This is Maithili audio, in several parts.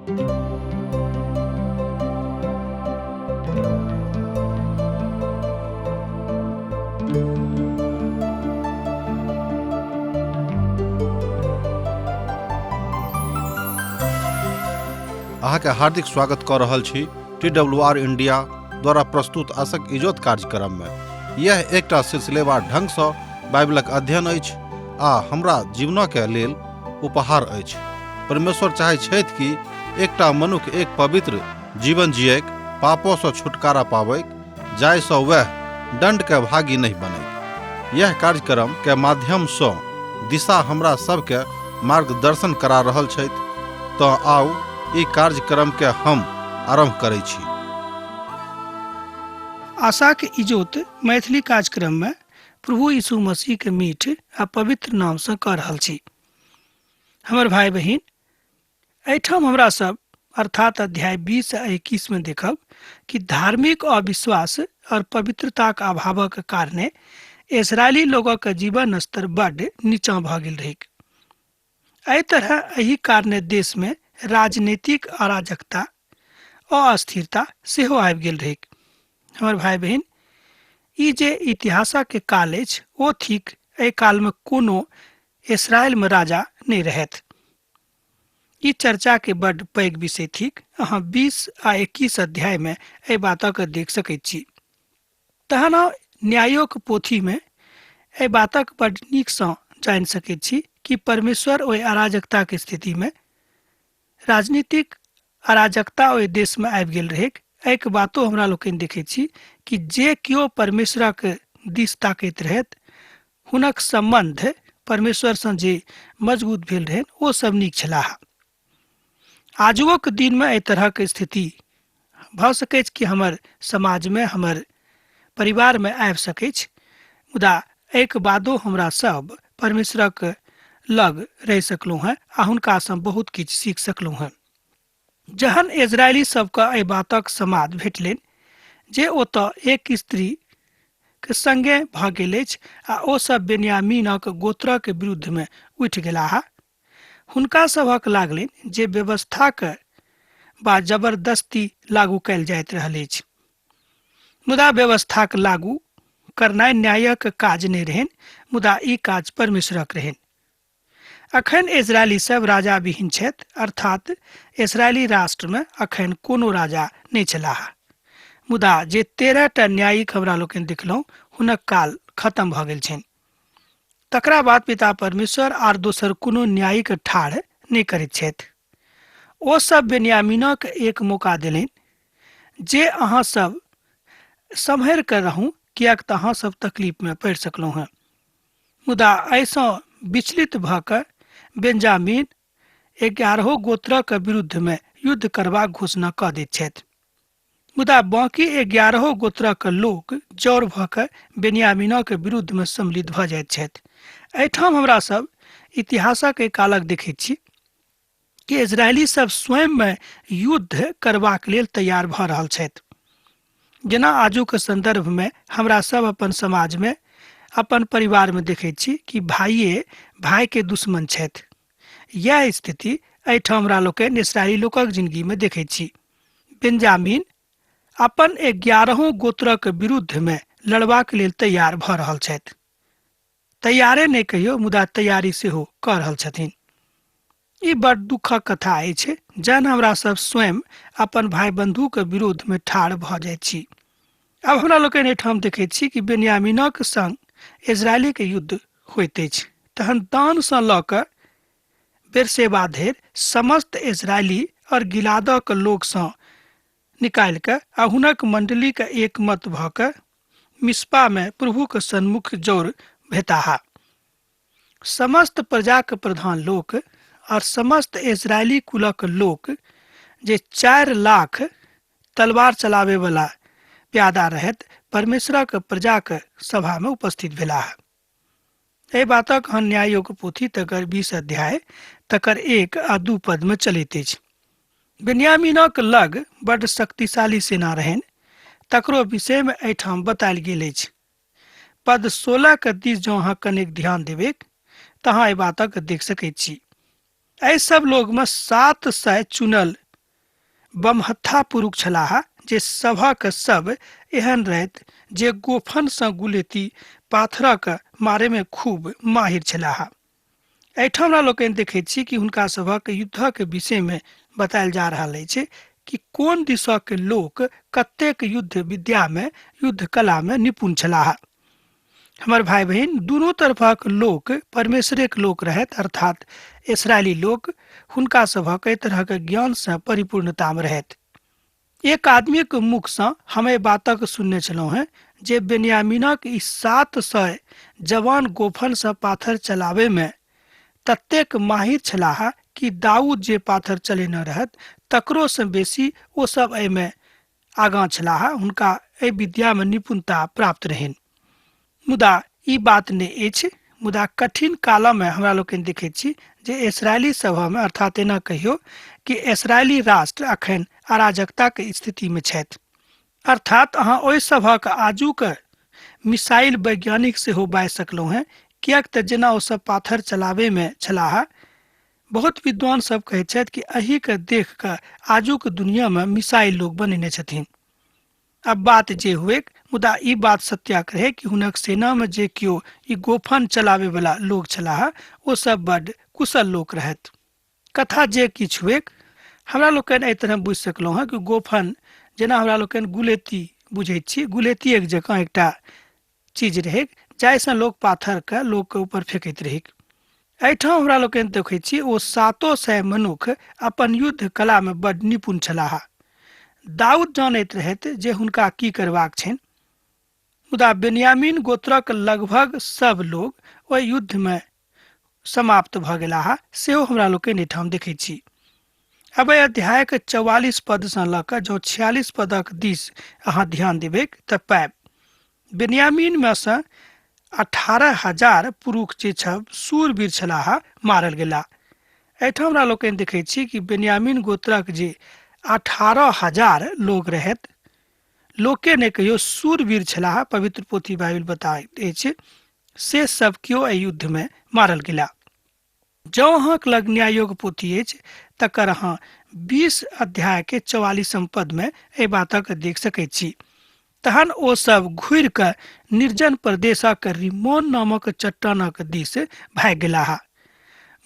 अहाँके हार्दिक स्वागत कऽ रहल छी टी डब्ल्यू आर इंडिया द्वारा प्रस्तुत आशक इजोत कार्यक्रममे। यह एकटा सिलसिलेवार ढंगसँ बाइबलक अध्ययन अछि आ हमरा जीवनके लेल उपहार अछि। परमेश्वर चाहै छथि कि एकटा मनुख एक पवित्र जीवन जियैक, पापोसँ छुटकारा पाबैक, जाहिसँ वएह दण्डके भागी नहि बनैक। यह कार्यक्रम के माध्यमसँ दिशा हमरा सबके मार्गदर्शन करा रहल छथि। तँ आउ ई कार्यक्रम के हम आरम्भ करै छी। आशाक इजोत मैथिली कार्यक्रम में प्रभु यीशु मसीह के मीठ आ पवित्र नाम से कह रहल छी। हमर भाई बहिन, एहिठाम हमरा सब अर्थात अध्याय 20 आ 21 में देखब कि धार्मिक अविश्वास और पवित्रताक अभावक कारणे इस्राएली लोगक जीवन स्तर बड्ड नीचा भऽ गेल रहैक। एहि तरह एहि कारणे देश में राजनीतिक अराजकता, अस्थिरता सेहो आबि गेल रहैक। हमर भाई बहिन, ई जे इतिहासक के काल अछि ओ थिक एहि काल में कोनो इसराइल में राजा नहीं रहथि। ई चर्चा के बड्ड पैघ विषय थिक। अहाँ 20 आ 21 अध्याय में एहि बातक देख सकैत छी। तहन न्यायोक पोथी में एहि बातक बड्ड नीकसँ जानि सकैत छी कि परमेश्वर ओहि अराजकताक स्थिति में राजनीतिक अराजकता ओहि देशमे आबि गेल रहैक। एहिके बातो हमरा लोकनि देखैत छी कि जे केओ परमेश्वरक दिस ताकैत रहथि, हुनक सम्बन्ध परमेश्वरसँ जे मजबूत भेल रहनि ओ सब नीक छलाह। आजुओक दिनमे एहि तरहक स्थिति भऽ सकैछ कि हमर समाजमे, हमर परिवारमे आबि सकैछ, मुदा एहिके बादो हमरा सब परमेश्वरक लग रहि सकलहुँ हेँ आ हुनकासँ बहुत किछु सीख सकलहुँ हेँ। जहन इजरायली सबके एहि बातक समाद भेटलनि जे ओतऽ एक स्त्री के संगे भऽ गेल अछि आ ओ सब बेन्यामीनक गोत्रक विरुद्धमे उठि गेलाह, हुनका सभक लागलनि जे व्यवस्थाक बा जबरदस्ती लागू कयल जाइत रहल अछि। मुदा व्यवस्थाक लागू करनाइ न्यायक काज नहि रहनि, मुदा ई काज परमेश्वरक रहनि। अखन इजरायली सब राजा विहीन छथि, अर्थात इजरायली राष्ट्र में अखन कोनो राजा नहि छलाह। मुदा जे 13 टा न्यायिक हमरा लोकनि देखलहुँ हुनक काल खत्म भऽ गेल छनि। तकरा बाद पिता परमेश्वर आर दोसर कोनो न्यायिक ठाढ़ नहि करैत छथि। ओ सब बेन्यामीनक एक मौका देलनि जे अहाँ सब सम्हरि कऽ रहू, किएक तऽ अहाँ सब तकलीफ में पड़ि सकलहुँ हेँ। मुदा एहिसँ विचलित भऽ कऽ बेंजामिन 11 गोत्रक विरुद्धमे युद्ध करबाक घोषणा कऽ दैत छथि। मुदा बाँकी 11 गोत्रक लोक जड़ भऽ कऽ बेन्यामीनक विरुद्धमे सम्मिलित भऽ जाइत छथि। एहिठाम हमरा सब इतिहासक एहि कालक देखैत छी कि इजरायली सब स्वयंमे युद्ध करबाक लेल तैयार भऽ रहल छथि। जेना आजुक संदर्भमे हमरा सब अपन समाजमे, अपन परिवारमे देखैत छी कि भाइये भाइके दुश्मन छथि। यैह स्थिति एहिठाम हमरा लोकनि इस्राएली लोकक जिंदगीमे देखैत छी। बेंजामिन अपन 11 गोत्रक विरुद्धमे लड़बाक लेल तैयार भऽ रहल छथि। तैयारे नहि कहियो, मुदा तैयारी सेहो कऽ रहल छथिन। ई बड़ दुखक कथा अछि जहन हमरा सब स्वयं अपन भाई बंधुक विरोध में ठाढ़ भऽ जाइत छी। आब हमरा लोकनि एहिठाम देखैत छी कि बेन्यामीनक संग इजरायलीक युद्ध होइत अछि। तहन दानसँ लऽ कऽ बेरसेबा धरि समस्त इजरायली और गिलादक लोकसँ निकालि कऽ आ हुनक मंडलीक एकमत भऽ कऽ मिस्पामे प्रभुक सन्मुख जौर भेताह। समस्त प्रजाक प्रधान लोक और समस्त इजरायली कुलक लोक जे 4 लाख तलवार चलावे वाला प्यादा रहत परमेश्वरक प्रजाक सभा में उपस्थित भेलाह। एहि बातक हम न्यायोग पोथी तकर 20 अध्याय तकर 1 आ 2 पद में चलैत अछि। बेन्यामीनक लग बड्ड शक्तिशाली सेना रहनि, तकरो विषय में एहिठाम बतायल गेल अछि। पद 16 के दिस जँ अहाँ कनेक ध्यान देबैक तऽ अहाँ एहि बातक देख सकैत छी। एहि सब लोग में 700 चुनल बमहत्था पुरुष छलाह जे सभक सब एहन रहैत जे गोफनसँ गुलेती पाथरक मारेमे खूब माहिर छलाह। एहिठाम हमरा लोकनि देखैत छी कि हुनका सभक युद्धक विषयमे बतायल जा रहल अछि कि कोन दिशक लोक कतेक युद्ध विद्यामे युद्ध कलामे निपुण छलाह। हमर भाई बहिन, दुनू तरफक लोक परमेश्वरेक लोक रहैत, अर्थात इसराइली लोक हुनका सभक एहि तरहक ज्ञानसँ परिपूर्णतामे रहैत। एक आदमीक मुखसँ हम एहि बातक सुनने छलहुँ हेँ जे बेन्यामीनक ई 700 जवान गोफनसँ पाथर चलाबैमे ततेक माहिर छलाह कि दाऊद जे पाथर चलेने रहत तकरोसँ बेसी ओ सब एहिमे आगाँ छलाह। हुनका एहि विद्यामे निपुणता प्राप्त रहनि। मुदा ई बात नहि अछि। मुदा कठिन कालमे हमरा लोकनि देखैत छी जे इसराइली सभामे, अर्थात एना कहियो कि इसराइली राष्ट्र अखन अराजकताके स्थितिमे छथि। अर्थात अहाँ ओहि सभक आजुक मिसाइल वैज्ञानिक सेहो बाजि सकलहुँ हेँ, किएक तऽ जेना ओ सब पाथर चलाबैमे छलाह। बहुत विद्वान सब कहैत छथि कि एहिके देख कऽ आजुक दुनियामे मिसाइल लोक बनेने छथिन। अब बात जे हुए, मुदा ई बात सत्याक रहे कि हुनक सेनामे जे केओ ई गोफन चलाबैवला लोक छलाह ओ सब बड कुशल लोक रहथि। कथा जे किछु हुए, हमरा लोकनि एहि तरह बुझि सकलहुँ हेँ कि गोफन जेना हमरा लोकनि गुलेती बुझैत छी, गुलेती एक जकाँ एकटा चीज रहै जाहिसँ लोक पाथरके लोकके ऊपर फेकैत रहै। एहिठाम हमरा लोकनि देखैत छी ओ 700 मनुख अपन युद्ध कलामे बड निपुण छलाह। दाऊद जानैत रहथि जे हुनका की करबाक छनि। मुदा बेन्यामीन गोत्रक लगभग सब लोग ओहि युद्धमे समाप्त भऽ गेलाह, सेहो हमरा लोकनि एहिठाम देखैत छी। अब एहि अध्यायक 44 पदसँ लऽ कऽ जँ 46 पदक दिस अहाँ ध्यान देबै तऽ पायब बेन्यामीनमे सँ 18,000 पुरुष जे छल शूरवीर छलाह मारल गेलाह। एहिठाम हमरा लोकनि देखैत छी कि बेन्यामीन गोत्रक जे 18,000 लोक रहैत, लोके नहि कहियो शूरवीर छलाह, पवित्र पोथी बाइबिल बताबैत अछि, से सब केओ एहि युद्धमे मारल गेलाह। जँ अहाँक लग न्यायोग पोथी अछि तकर अहाँ 20 अध्यायके 44 पदमे एहि बातक देख सकैत छी। तहन ओ सब घुरि कऽ निर्जन प्रदेशक रिमोन नामक चट्टानक दिस भागि गेलाह।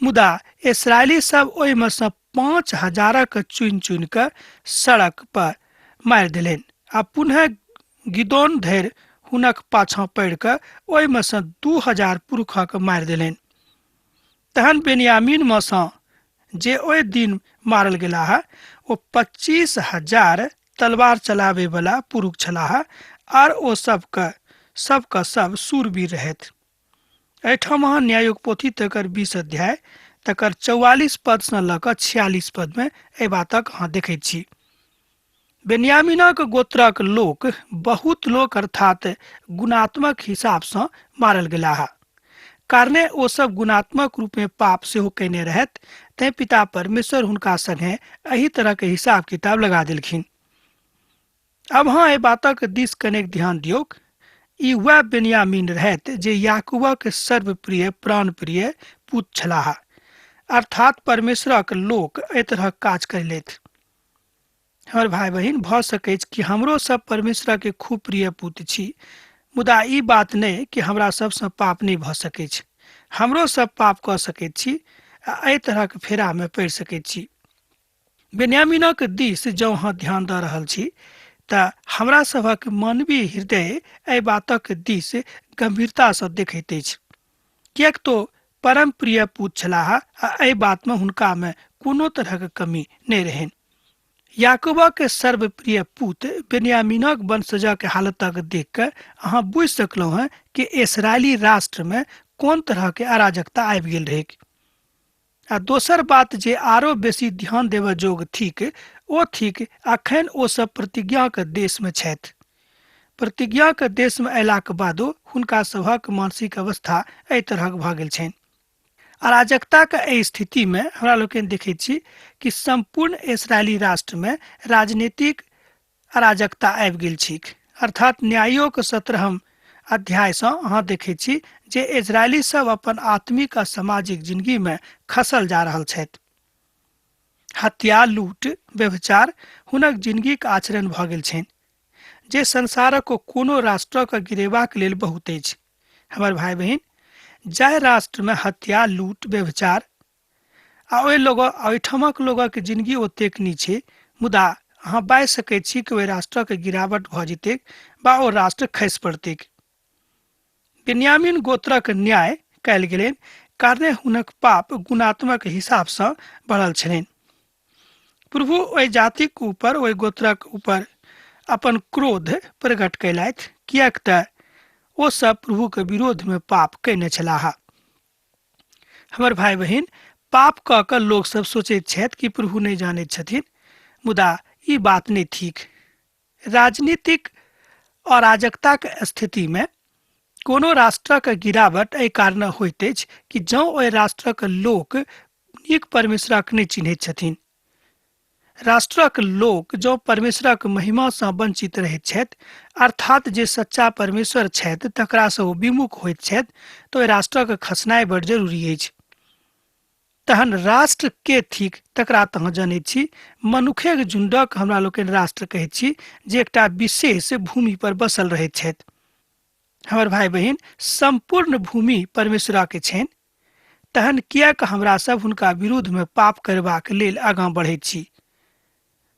मुदा इसराइली सब ओहिमे सँ 5,000 चुनि चुनि कऽ सड़क पर मारि देलनि आ पुनः गिदोन धरि हुनक पाछाँ पड़ि कऽ ओहिमे सँ 2,000 पुरुषक मारि देलनि। तहन बेन्यामीनमे सँ जे ओहि दिन मारल गेलाह ओ 25,000 तलवार चलाबैवला पुरुष छलाह आर ओ सबके सबके सब शूरवीर रहथि। एहिठाम अहाँ न्यायोग पोथी तकर 20 अध्याय तकर 44 पदसँ लऽ कऽ 46 पदमे एहि बातक अहाँ देखैत छी। बेन्यामीनक गोत्रक लोक बहुत लोक अर्थात गुणात्मक हिसाबसँ मारल गेलाह, कारणे ओ सब गुणात्मक रूपमे पाप सेहो कयने रहथि, तैं पिता परमेश्वर हुनका संगे एहि तरहके हिसाब किताब लगा देलखिन। अब अहाँ एहि बातक दिस कनेक ध्यान दियौक। ई वएह बेन्यामीन रहथि जे याकूबक सर्वप्रिय प्राणप्रिय पुत छलाह, अर्थात परमेश्वरक लोक एहि तरहक काज कयलथि। हमर भाई बहिन, भऽ सकैछ कि हमरो सब परमेश्वरके खूब प्रिय पुत छी, मुदा ई बात नहि कि हमरा सबसँ पाप नहि भऽ सकैछ। हमरो सब पाप कऽ सकैत छी आ एहि तरहक फेरामे पड़ि सकैत छी। बेन्यामीनक दिस जँ अहाँ ध्यान दऽ रहल छी तऽ हमरा सभक मानवीय हृदय एहि बातक दिस गंभीरतासँ देखैत अछि, किएक तो परम प्रिय पुत छलाह आ एहि बातमे हुनकामे कोनो तरहक कमी नहि रहनि। याकूबक सर्वप्रिय पुत बेन्यामीनक वंशजक हालतक देख कऽ अहाँ बुझि सकलहुँ हेँ कि इसराइली राष्ट्रमे कोन तरहके अराजकता आबि गेल रहैक। आ दोसर बात जे आरो बेसी ध्यान देबऽ जोग थिक ओ थिक अखन ओ सब प्रतिज्ञाक देशमे छथि। प्रतिज्ञाक देशमे अयलाक बादो हुनका सभक मानसिक अवस्था एहि तरहक भऽ गेल छनि। अराजकताक एहि स्थितिमे हमरा लोकनि देखैत छी कि सम्पूर्ण इसराइली राष्ट्रमे राजनीतिक अराजकता आबि गेल छैक। अर्थात न्यायोक 17 अध्यायसँ अहाँ देखैत छी जे इजरायली सब अपन आत्मिक आ सामाजिक जिंदगीमे खसल जा रहल छथि। हत्या, लूट, व्यभिचार हुनक जिनगीक आचरण भऽ गेल छनि, जे संसारक कोनो राष्ट्रक गिरेबाक लेल बहुत अछि। हमर भाई बहिन, जाहि राष्ट्रमे हत्या, लूट, व्यभिचार आ ओहि लोग ओहिठामक लोगक जिनगी ओतेक नहि छै, मुदा अहाँ बाजि सकैत छी कि ओहि राष्ट्रक गिरावट भऽ जेतैक बा ओ राष्ट्र खसि पड़तैक। बिन्यामीन गोत्रक न्याय कयल गेलनि, कारणे हुनक पाप गुणात्मक हिसाबसँ बढ़ल छलनि। प्रभु ओहि जातिक ऊपर, ओहि गोत्रक ऊपर अपन क्रोध प्रकट कयलथि, किएक तऽ ओ सब प्रभुके विरोधमे पाप कयने छलाह। हमर भाई बहिन, पाप कऽ कऽ लोक सब सोचैत छथि कि प्रभु नहि जानैत छथिन, मुदा ई बात नहि ठीक। राजनीतिक अराजकताक स्थितिमे कोनो राष्ट्रक गिरावट एहि कारण होइत अछि कि जँ ओहि राष्ट्रक लोक नीक परमेश्वरक नहि चिन्हैत छथिन। राष्ट्रक लोक जँ परमेश्वरक महिमासँ वंचित रहैत छथि, अर्थात जे सच्चा परमेश्वर छथि तकरासँ ओ विमुख होइत छथि, तऽ ओहि राष्ट्रक खसनाइ बड़ जरूरी अछि। तहन राष्ट्र के थिक तकरा तऽ अहाँ जनैत छी। मनुखेक झुण्डक हमरा लोकनि राष्ट्र कहैत छी, जे एकटा विशेष भूमि पर बसल रहैत छथि। हमर भाई बहिन, सम्पूर्ण भूमि परमेश्वरके छनि, तहन किएक हमरा सब हुनका विरुद्धमे पाप करबाक लेल आगाँ बढ़ैत छी?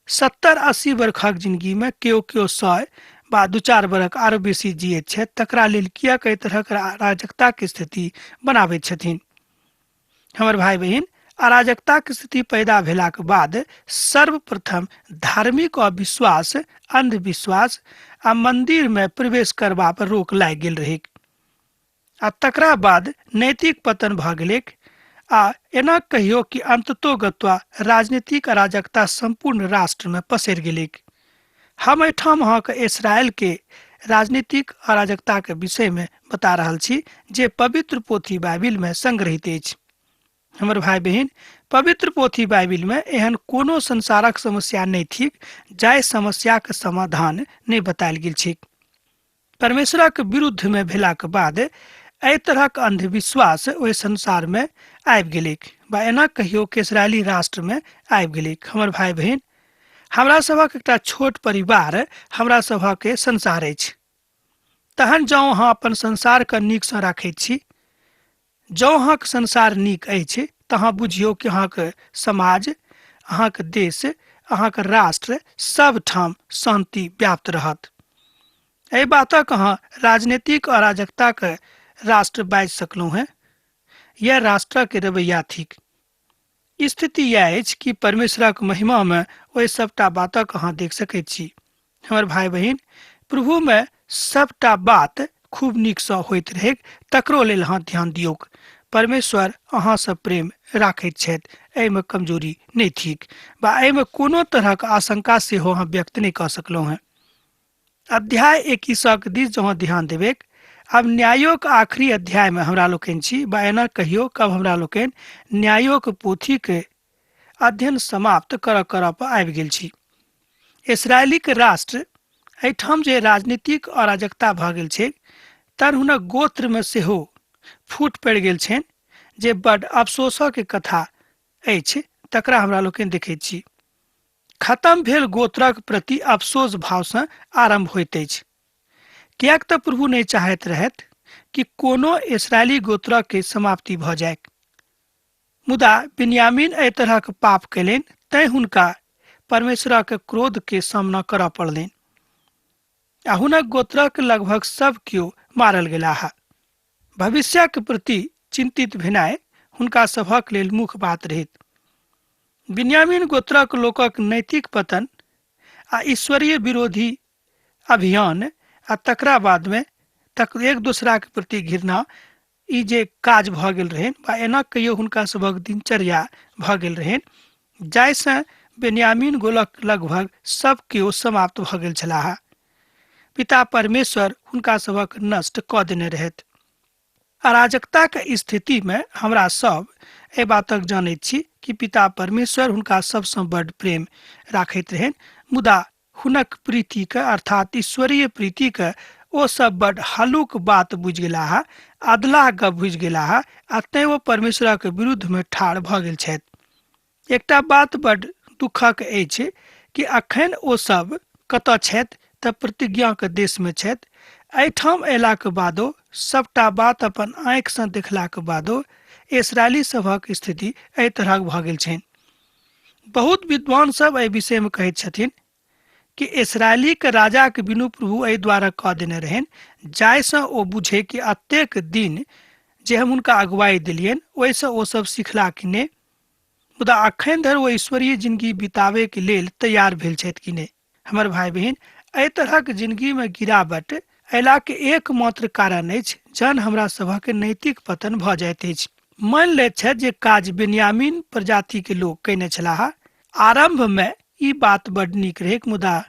70-80 बरखक जिनगीमे केओ केओ 100 बा 2-4 बरख आरो बेसी जियैत छथि, तकरा लेल किएक एहि तरहक अराजकताके स्थिति बनाबैत छथिन? हमर भाई बहिन, अराजकताके स्थिति पैदा भेलाक बाद सर्वप्रथम धार्मिक अविश्वास, अंधविश्वास आ मंदिरमे प्रवेश करबा पर रोक लागि गेल रहैक, आ तकरा बाद नैतिक पतन भऽ गेलैक, आ एना कहियो कि अंततोगत्वा राजनीतिक अराजकता सम्पूर्ण राष्ट्रमे पसरि गेलैक। हम एहिठाम अहाँके इसराइल के राजनीतिक अराजकताके विषयमे बता रहल छी, जे पवित्र पोथी बाइबिलमे संग्रहित अछि। हमर भाई बहिन, पवित्र पोथी बाइबिलमे एहन कोनो संसारक समस्या नहि थिक जाहि समस्याक समाधान नहि बतायल गेल छैक। परमेश्वरक विरुद्धमे भेलाक बाद एहि तरहक अंधविश्वास ओहि संसारमे आबि गेलैक, बा एना कहियो कि इसराइली राष्ट्रमे आबि गेलैक। हमर भाई बहिन, हमरा सभक एकटा छोट परिवार हमरा सभक संसार अछि। तहन जँ अहाँ अपन संसारके नीकसँ राखैत छी, जँ अहाँके संसार नीक अछि, तऽ अहाँ बुझियौ कि अहाँके समाज, अहाँके देश, अहाँके राष्ट्र सबठाम शान्ति व्याप्त रहत। एहि बातक अहाँ राजनीतिक अराजकताके राष्ट्र बाजि सकलहुँ हेँ। यह राष्ट्रके रवैया थिक। स्थिति यह अछि कि परमेश्वरक महिमामे ओहि सबटा बातक अहाँ देख सकैत छी। हमर भाई बहिन, प्रभुमे सबटा बात खूब नीकसँ होइत रहैक, तकरो लेल अहाँ ध्यान दियौक। परमेश्वर अहाँसँ प्रेम राखैत छथि, एहिमे कमजोरी नहि थिक, बा एहिमे कोनो तरहक आशंका सेहो अहाँ व्यक्त नहि कऽ सकलहुँ हेँ। अध्याय 21 दिस जँ ध्यान देबैक, अब न्यायोक आखिरी अध्यायमे हमरा लोकनि छी, बा एना कहियो कब हमरा लोकनि न्यायोक पोथीके अध्ययन समाप्त करऽ करऽ पर आबि गेल छी। इसराइलीक राष्ट्र एहिठाम जे राजनीतिक अराजकता भऽ गेल छै, तहन हुनक गोत्रमे सेहो फूट पड़ि गेल छनि, जे बड अफसोसक कथा अछि, तकरा हमरा लोकनि देखैत छी। खत्म भेल गोत्रक प्रति अफसोस भावसँ आरम्भ होइत अछि, किएक तऽ प्रभु नहि चाहैत रहथि कि कोनो इसराइली गोत्रक समाप्ति भऽ जाय। मुदा बिन्यामीन एहि तरहक पाप कयलनि, तैं हुनका परमेश्वरक क्रोध के सामना करऽ पड़लनि आ हुनक गोत्रक लगभग सब केओ मारल गेलाह। भविष्यक प्रति चिंतित भेनाइ हुनका सभक लेल मुख्य बात रहैत। बिन्यामीन गोत्रक लोकक नैतिक पतन आ ईश्वरीय विरोधी अभियान आ तकरा बादमे तक एक दोसराके प्रति घृणा, ई जे काज भऽ गेल रहनि, बा एना कहियो हुनका सभक दिनचर्या भऽ गेल रहनि, जाहिसँ बेन्यामीन गोलक लगभग सब केओ समाप्त भऽ गेल छलाह। पिता परमेश्वर हुनका सभक नष्ट कऽ देने रहथि। अराजकताक स्थितिमे हमरा सब एहि बातक जानैत छी कि पिता परमेश्वर हुनका सबसँ बड्ड प्रेम राखैत रहनि, मुदा हुनक प्रीतिके अर्थात ईश्वरीय प्रीतिके ओ सब बड हलुक बात बुझि गेलाह, अधलाह गप बुझि गेलाह आ तैं ओ परमेश्वरक विरुद्धमे ठाढ़ भऽ गेल छथि। एकटा बात बड दुखक अछि कि अखन ओ सब कतऽ छथि तऽ प्रतिज्ञाक देशमे छथि। एहिठाम अयलाक बादो सबटा बात अपन आँखिसँ देखलाक बादो इसराइली सभक स्थिति एहि तरहक भऽ गेल छनि। बहुत विद्वान सब एहि विषयमे कहैत छथिन कि इसराइलीके राजाके बिनु प्रभु एहि द्वारा कऽ देने रहनि जाहिसँ ओ बुझे कि एतेक दिन जे हम हुनका अगुवाई देलियनि ओहिसँ ओ सब सिखला कि नहि, मुदा अखन धरि ओ ईश्वरीय जिंदगी बिताबैके लेल तैयार भेल छथि कि नहि। हमर भाई बहिन, एहि तरहक जिंदगीमे गिरावट अयलाके एकमात्र कारण अछि जहन हमरा सभक नैतिक पतन भऽ जाइत अछि। मानि लैत छथि जे काज बेन्यामीन प्रजातिके लोक कयने छलाह। आरम्भमे ई बात बड नीक रहैक, मुदा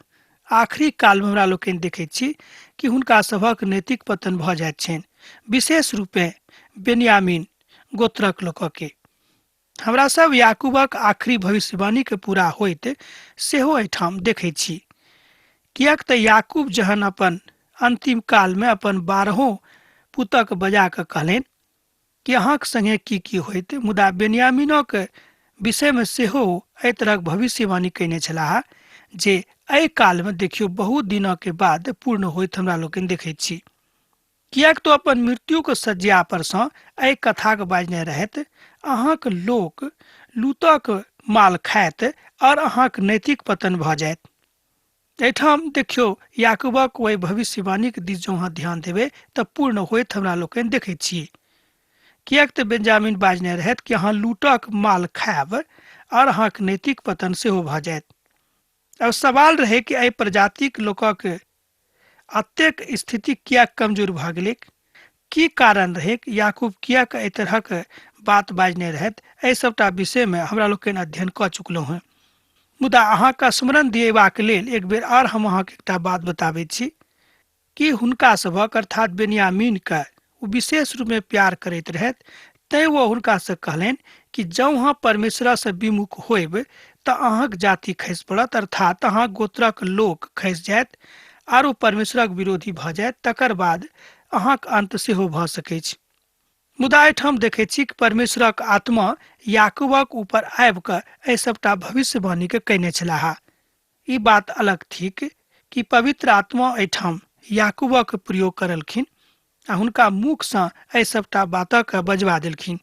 आखिरी कालमे हमरा लोकनि देखैत छी कि हुनका सभक नैतिक पतन भऽ जाइत छनि, विशेष रूपे बेन्यामीन गोत्रक लोकके। हमरा सब याकूबक आखिरी भविष्यवाणीके पूरा होइत सेहो एहिठाम देखैत छी, किएक तऽ याकूब जहन अपन अंतिम कालमे अपन 12 पुतक बजा कऽ कहलनि कि अहाँक संगे की की होइत, मुदा बेन्यामीनक विषयमे सेहो एहि तरहक भविष्यवाणी कयने छलाह जे एहि कालमे देखियौ बहुत दिनके बाद पूर्ण होइत हमरा लोकनि देखैत छी। किएक तऽ अपन मृत्युक सज्जा पर सँ एहि कथाक बाजने रहैत, अहाँक लोक लूतक माल खायत और अहाँक नैतिक पतन भऽ जायत। एहिठाम देखियौ याकूबक ओहि भविष्यवाणीक दिस जँ अहाँ ध्यान देबै तऽ पूर्ण होइत हमरा लोकनि देखैत छी। किएक तऽ बेंजामिन बाजने रहैत कि अहाँ लूटक माल खायब और अहाँक नैतिक पतन सेहो भऽ जायत। अब सवाल रहे कि एहि प्रजातिक लोकक अतेक स्थिति किएक कमजोर भऽ गेलैक, की कारण रहैक, याकूब किएक एहि तरहक बात बाजने रहैत, एहि सबटा विषयमे हमरा लोकनि अध्ययन कऽ चुकलहुँ हेँ। मुदा अहाँके स्मरण दिएबाक लेल एक बेर आर हम अहाँके एकटा बात बताबैत छी कि हुनका सभक अर्थात बेन्यामीनके ओ विशेष रूपमे प्यार करैत रहथि, तैँ ओ हुनकासँ कहलनि कि जँ अहाँ परमेश्वरसँ विमुख होयब तऽ अहाँक जाति खसि पड़त, अर्थात अहाँक गोत्रक लोक खसि जायत आर ओ परमेश्वरक विरोधी भऽ जायत, तकर बाद अहाँक अंत सेहो भऽ सकैछ। मुदा एहिठाम देखैत छी कि परमेश्वरक आत्मा याकूबक ऊपर आबि कऽ एहि सबटा भविष्यवाणीके कयने छलाह। ई बात अलग थिक कि पवित्र आत्मा एहिठाम याकूबक प्रयोग करलखिन आ हुनका मुखसँ एहि सबटा बातक बजबा देलखिन।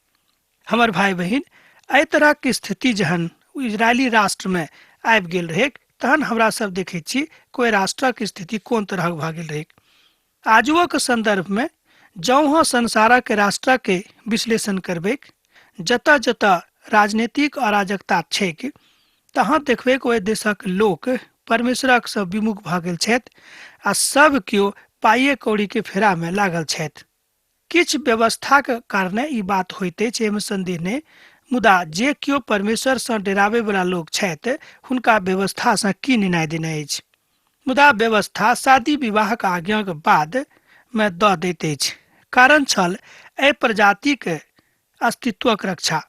हमर भाई बहिन, एहि तरहक स्थिति जहन इजरायली राष्ट्रमे आबि गेल रहैक तहन हमरा सब देखैत छी कोइ राष्ट्रक स्थिति कोन तरहक भऽ गेल रहैक। आजुओक संदर्भमे जँ अहाँ संसारक राष्ट्रके विश्लेषण करबैक, जतऽ जतऽ राजनीतिक अराजकता छैक तहाँ देखबैक ओहि देशक लोक परमेश्वरक सँ विमुख भऽ गेल छथि आ सब केओ पाइए कौड़ीके फेरामे लागल छथि। किछु व्यवस्थाक कारणे ई बात होइत अछि, एहिमे संदेह नहि, मुदा जे केओ परमेश्वरसँ डराबैवला लोक छथि हुनका व्यवस्थासँ की निर्णय देने अछि। मुदा व्यवस्था शादी विवाहक आज्ञाक बाद मे दऽ दैत अछि, कारण छल एहि प्रजातिक अस्तित्वक रक्षा।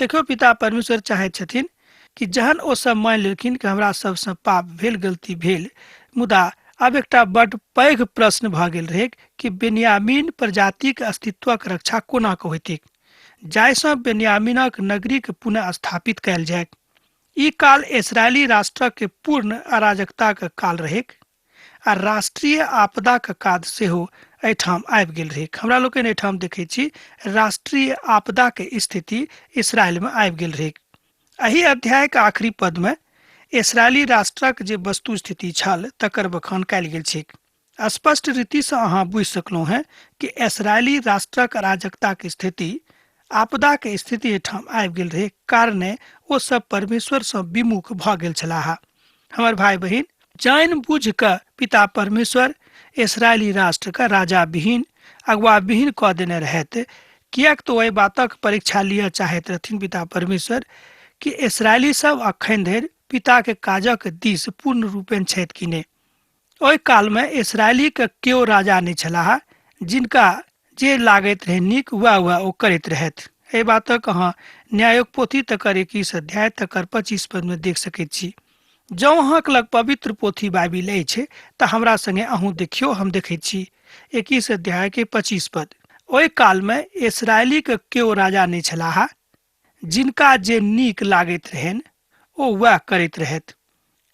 देखियौ, पिता परमेश्वर चाहैत छथिन कि जहन ओ सब मानि लेलखिन कि हमरा सबसँ पाप भेल, गलती भेल, मुदा आब एकटा बड्ड पैघ प्रश्न भऽ गेल रहैक कि बेन्यामीन प्रजातिक अस्तित्वक रक्षा कोना कऽ होइतैक, जाहिसँ बेन्यामीनक नगरीक पुनः स्थापित कयल जाय। ई काल इसराइली राष्ट्रक पूर्ण अराजकताक काल रहैक आ राष्ट्रीय आपदाक काज सेहो एहिठाम आबि गेल रहैक। हमरा लोकनि एहिठाम देखैत छी राष्ट्रीय आपदाक स्थिति इसराइलमे आबि गेल रहैक। एहि अध्यायक आखिरी पदमे इसराइली राष्ट्रक जे वस्तु स्थिति छल तकर बखान कयल गेल छैक। स्पष्ट रीतिसँ अहाँ बुझि सकलहुँ हेँ कि इसराइली राष्ट्रक अराजकताक स्थिति आपदाक स्थिति एहिठाम आबि गेल रहै, कारणे ओ सब परमेश्वरसँ विमुख भऽ गेल छलाह। हमर भाई बहिन, जानि बुझि कऽ पिता परमेश्वर इसराइली राष्ट्रके राजा विहीन अगुआ विहीन कऽ देने रहथि, किएक तऽ ओहि बातक परीक्षा लिअ चाहैत रहथिन पिता परमेश्वर कि इसराइली सब अखन धरि पिताके काजक दिस पूर्ण रूपेण छथि कि नहि। ओहि कालमे इसराइलीके केओ राजा नहि छलाह, जिनका जे लागैत रहै नीक वएह वएह ओ करैत रहथि। एहि बातक अहाँ न्यायक पोथी तकर 21 अध्याय तकर 25 पदमे देख सकैत छी। जँ अहाँक लग पवित्र पोथी बाइबिल अछि तऽ हमरा संगे अहूँ देखियौ, हम देखैत छी 21 अध्याय के 25 पद। ओहि कालमे इसराइलीके केओ राजा नहि छलाह, जिनका जे नीक लागैत रहनि ओ वएह करैत रहथि।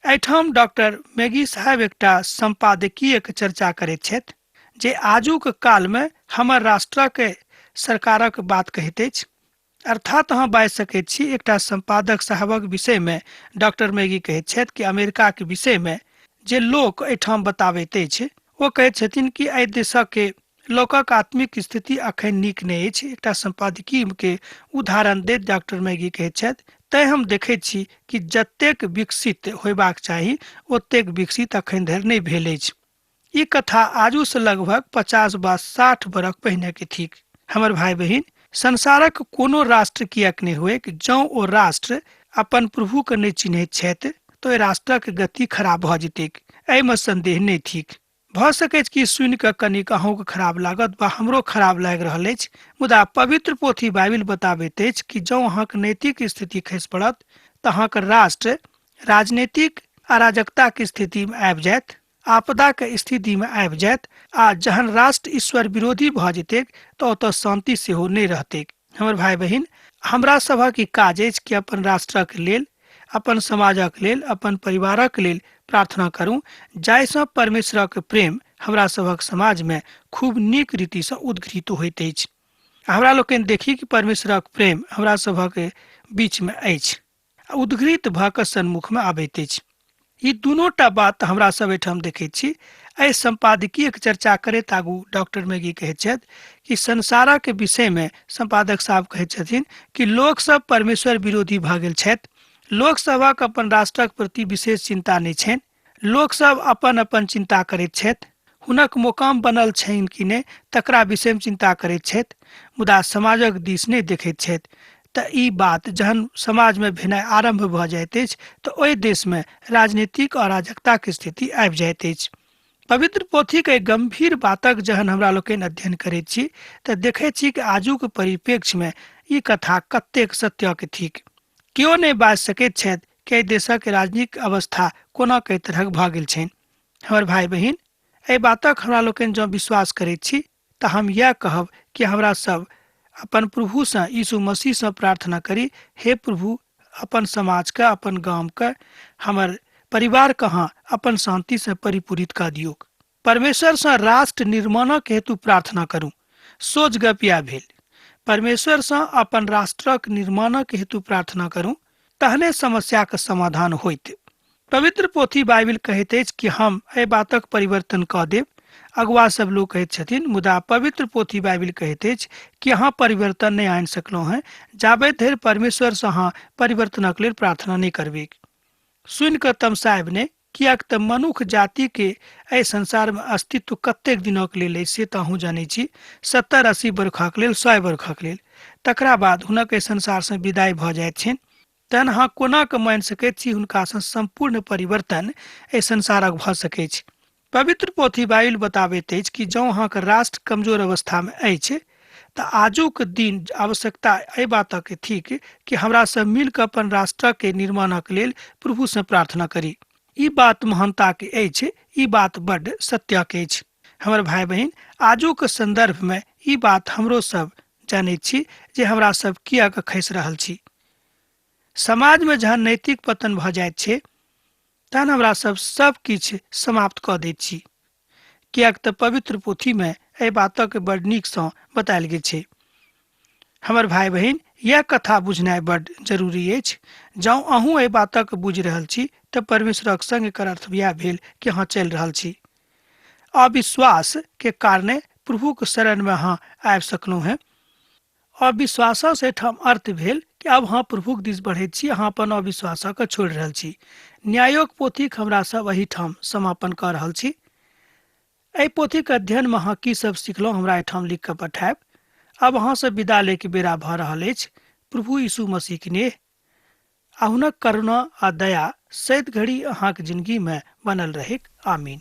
एहिठाम डॉक्टर मैगी साहेब एकटा सम्पादकीयक चर्चा करैत छथि जे आजुक कालमे हमर राष्ट्रक सरकारक बात कहैत अछि। अर्थात अहाँ बाजि सकैत छी एकटा सम्पादक साहबक विषयमे डॉक्टर मैगी कहैत छथि कि अमेरिकाके विषयमे जे लोक एहिठाम बताबैत अछि ओ कहैत छथिन कि एहि देशक लोकक आत्मिक स्थिति अखन नीक नहि अछि। एकटा सम्पादकीयके उदाहरण दैत डॉक्टर मैगी कहैत छथि, तैं हम देखैत छी कि जतेक विकसित होयबाक चाही ओतेक विकसित अखन धरि नहि भेल अछि। ई कथा आजुसँ लगभग 50 वा 60 बरख पहिने के थिक। हमर भाई बहिन, संसारक कोनो राष्ट्र किएक नहि होइक, जँ ओ राष्ट्र अपन प्रभुके नहि चिन्हैत छथि तऽ ओहि राष्ट्रक गति खराब भऽ जेतैक, एहिमे संदेह नहि थिक। भऽ सकैछ कि सुनि कऽ कनिक अहूँके खराब लागत वा हमरो खराब लागि रहल अछि, मुदा पवित्र पोथी बाइबिल बताबैत अछि कि जँ अहाँके नैतिक स्थिति खसि पड़त तऽ अहाँके राष्ट्र राजनीतिक अराजकताके स्थितिमे आबि जायत, आपदाके स्थितिमे आबि जायत आ जहन राष्ट्र ईश्वर विरोधी भऽ जेतैक तऽ ओतऽ शान्ति सेहो नहि रहतैक। हमर भाई बहिन, हमरा सभक ई काज अछि कि अपन राष्ट्रक लेल, अपन समाजक लेल, अपन परिवारक लेल प्रार्थना करू, जाहिसँ परमेश्वरक प्रेम हमरा सभक समाजमे खूब नीक रीतिसँ उद्घृत होइत अछि। हमरा लोकनि देखी कि परमेश्वरक प्रेम हमरा सभक बीचमे अछि आ उद्घृत भऽ कऽ सन्मुखमे आबैत अछि। ई दुनूटा बात हमरा सब एहिठाम देखैत छी। एहि सम्पादकीयक चर्चा करैत आगू डॉक्टर मैगी कहैत छथि कि संसारक विषयमे सम्पादक साहब कहैत छथिन कि लोकसभ परमेश्वर विरोधी भऽ गेल छथि। लोकसभक अपन राष्ट्रक प्रति विशेष चिन्ता नहि छनि। लोकसभ अपन अपन चिन्ता करैत छथि। हुनक मोकाम बनल छनि कि नहि तकरा विषयमे चिन्ता करैत छथि, मुदा समाजक दिस नहि देखैत छथि। तऽ ई बात जहन समाजमे भेनाइ आरम्भ भऽ जाइत अछि तऽ ओहि देशमे राजनीतिक अराजकताके स्थिति आबि जाइत अछि। पवित्र पोथीके एहि गम्भीर बातक जहन हमरा लोकनि अध्ययन करैत छी तऽ देखैत छी कि आजुक परिप्रेक्ष्यमे ई कथा कतेक सत्यके थिक। केओ नहि बाजि सकैत छथि कि एहि देशक राजनीतिक अवस्था कोना कई तरहक भऽ गेल छनि। हमर भाई बहिन, एहि बातक हमरा लोकनि जँ विश्वास करैत छी तऽ हम इएह कहब कि हमरा सब अपन प्रभुसँ, यीशु मसीहसँ प्रार्थना करी, हे प्रभु, अपन समाजके, अपन गामके, हमर परिवारके अहाँ अपन शान्तिसँ परिपूरित कऽ दियौक। परमेश्वरसँ राष्ट्र निर्माणक हेतु प्रार्थना करू। सोझ गप इएह भेल। परमेश्वरसँ अपन राष्ट्रक निर्माणक हेतु प्रार्थना करू, तहने समस्याक समाधान होइत। पवित्र पोथी बाइबिल कहैत अछि कि हम एहि बातक परिवर्तन कऽ देब, अगुआ सब लोक कहैत छथिन, मुदा पवित्र पोथी बाइबिल कहैत अछि कि अहाँ परिवर्तन नहि आनि सकलहुँ हेँ जाबे धरि परमेश्वरसँ अहाँ परिवर्तनक लेल प्रार्थना नहि करबैक। सुनि कऽ तमसायब नहि, किएक तऽ मनुख जातिके एहि संसारमे अस्तित्व कतेक दिनक लेल अछि से तऽ अहूँ जानै छी, 70-80 बरखक लेल, 100 बरखक लेल। तकरा बाद हुनक एहि संसारसँ विदाई भऽ जाइत छनि। तहन अहाँ कोना कऽ मानि सकैत छी हुनकासँ सम्पूर्ण परिवर्तन एहि संसारक भऽ सकैछ। पवित्र पोथी बाइबिल बताबैत अछि कि जँ अहाँके राष्ट्र कमजोर अवस्थामे अछि तऽ आजुक दिन आवश्यकता एहि बातक थिक कि हमरा सब मिल कऽ अपन राष्ट्रके निर्माणक लेल प्रभुसँ प्रार्थना करी। ई बात महानताके अछि, ई बात बड्ड सत्यक अछि। हमर भाई बहिन, आजुक संदर्भमे ई बात हमरो सब जानैत छी जे हमरा सब किएक खसि रहल छी। समाजमे जहन नैतिक पतन भऽ जाइत छै तहन हमरा सब सब किछु समाप्त कऽ दैत छी, किएक तऽ पवित्र पोथीमे एहि बातक बड नीकसँ बतायल गेल छै। हमर भाई बहिन, यह कथा बुझनाइ बड जरूरी अछि। जँ अहूँ एहि बातक बुझि रहल छी तऽ परमेश्वरक संग एकर अर्थ इएह भेल कि अहाँ चलि रहल छी। अविश्वास के कारणे प्रभुक शरणमे अहाँ आबि सकलहुँ हेँ। अविश्वाससँ एहिठाम अर्थ भेल कि आब अहाँ प्रभुक दिस बढ़ैत छी, अहाँ अपन अविश्वासके छोड़ि रहल छी। न्यायोक पोथीक हमरा सब एहिठाम समापन कऽ रहल छी। एहि पोथीक अध्ययनमे अहाँ की सब सिखलहुँ हमरा एहिठाम लिख कऽ पठायब। आब अहाँसँ विदा लैके बेरा भऽ रहल अछि। प्रभु यीशु मसीहक नेह आ हुनक करुणा आ दया सैत घड़ी अहाँक जिंदगीमे बनल रहैक। आमीन।